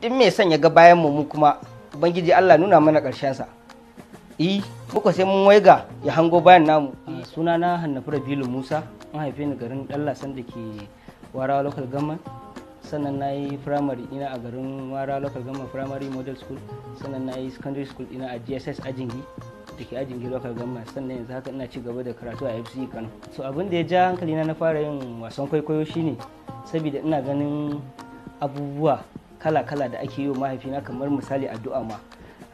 Duk mai son ya ga bayan mu kuma Ubangiji Allah nuna mana ƙarshen sa. Muka sai mun waiga ya hango bayan namu. Sunana Hannafi Rabilu Musa, an haife ni garin Dallasan da ke Warawa Local Government. Sannan na yi primary ina a garin Warawa Local Government Primary Model School. Sannan na yi secondary school ina a GSS Ajingi da ke Ajingi Local Government. Sannan yanzu haka ina ci gaba da karatu a FCE Kano. So abin da ya ja hankali na fara yin wasan kwaikwayo shine saboda ina ganin abubuwa kala-kala da ake yi wa mahaifina, kamar misali addu'a ma.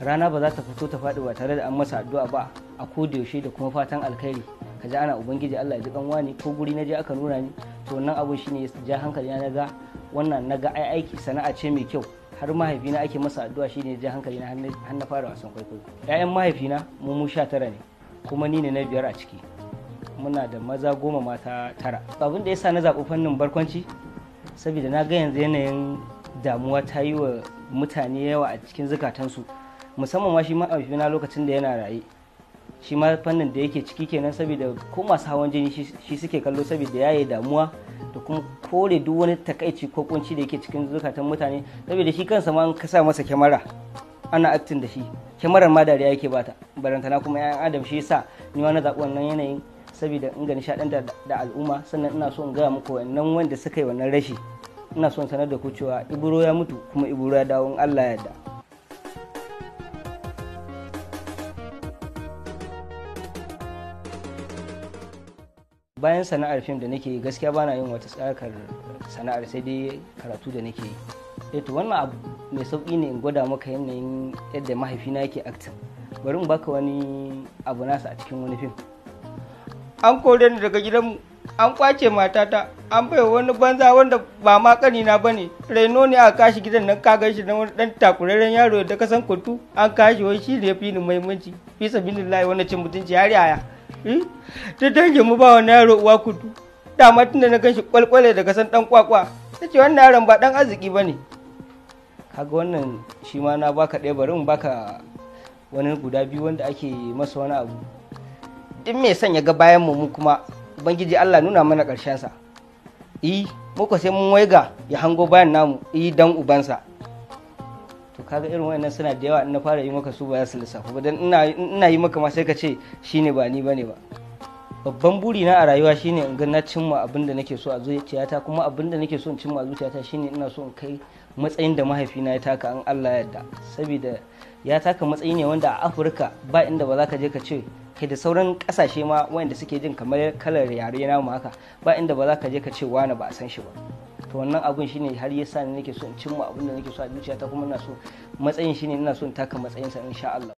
Rana ba za ta fito ta faɗi ba tare da an masa addu'a ba a koda yaushe, da kuma fatan alkhairi. Ka ji ana Ubangiji Allah ya ji kanwa ne, ko guri na je aka nuna ni. To wannan abun shine ya ja hankali na, ga wannan naga ai aiki sana'a ce mai kyau, har mahaifina ake masa addu'a, shine ya ja hankali na har na fara wasan kwaikwayo. Ƴaƴan mahaifina mu 19 ne, kuma ni ne na 5 a ciki. Muna da maza 10 mata 9. Abin da yasa na zaɓi fannin barkwanci saboda na ga yanzu yanayin damuwa ta yi wa mutane yawa a cikin zukatansu, musamman ma shi mahaifina lokacin da yana raye, shi ma fannin da yake ciki kenan, saboda ko masu hawan jini shi suke kallo, saboda yaye damuwa da kuma kore duk wani takaici ko kunci da yake cikin zukatan mutane. Saboda shi kansa ma an kasa masa kyamara ana acting da shi, kyamarar ma dariya yake bata, barantana kuma 'ya'yan adam. Shi yasa ni ma na zaɓi wannan yanayin saboda in ga nishaɗantar da al'umma. Sannan ina so in gaya muku wannan wanda suka yi wannan rashi, ina so in sanar da ku cewa Ibro ya mutu kuma Ibro ya dawo in Allah ya yarda. Bayan sana'ar fim da nake yi, gaskiya bana yin wata tsakar sana'ar sai dai karatu da nake yi. To wannan abu mai sauƙi ne in gwada maka yanayin yadda mahaifina yake acting. Bari in baka wani abu nasa a cikin wani fim. An kore ni daga gidanmu, an kwace matata, an bai wani banza wanda ba ma kanina ba ne. Raino ne aka kashi gidan nan, ka gan shi na wani ɗan takurarren yaro da ka san kutu, an kashi wai shi ne ya fi ni muhimmanci. Fi sabilillahi wannan cin mutunci har yaya. Ta dangin mu ba wani yaro uwa kutu. Dama tunda na gan shi kwalkwale da ka san ɗan kwakwa, ta ce wannan yaron ba ɗan arziki ba ne. Kaga wannan shi ma na baka ɗaya, bari in baka wani guda biyu wanda ake masa wani abu. Duk mai son ya ga bayan mu kuma Ubangiji Allah nuna mana ƙarshen sa. Muka sai mun waiga ya hango bayan namu, dan ubansa. To kaga irin wayannan suna da yawa, in na fara yi maka su ba za su lissafu ba, dan ina yi maka ma sai ka ce shine ba ni bane ba. Babban buri na a rayuwa shine in ga na cimma abin da nake so a zuciyata, kuma abin da nake so in cimma a zuciyata shine ina so in kai matsayin da mahaifina ya taka in Allah ya yarda. Saboda ya taka matsayi ne wanda a Afirka ba inda ba za ka je ka ce kai, da sauran kasashe ma wayanda suke jin kamar kalar yare namu haka, ba inda ba za ka je ka ce wani ba a san shi ba. To wannan abun shine har yasa ni nake so in cimma abin da nake so a zuciyata, kuma ina so matsayin shine ina so in taka matsayinsa insha Allah.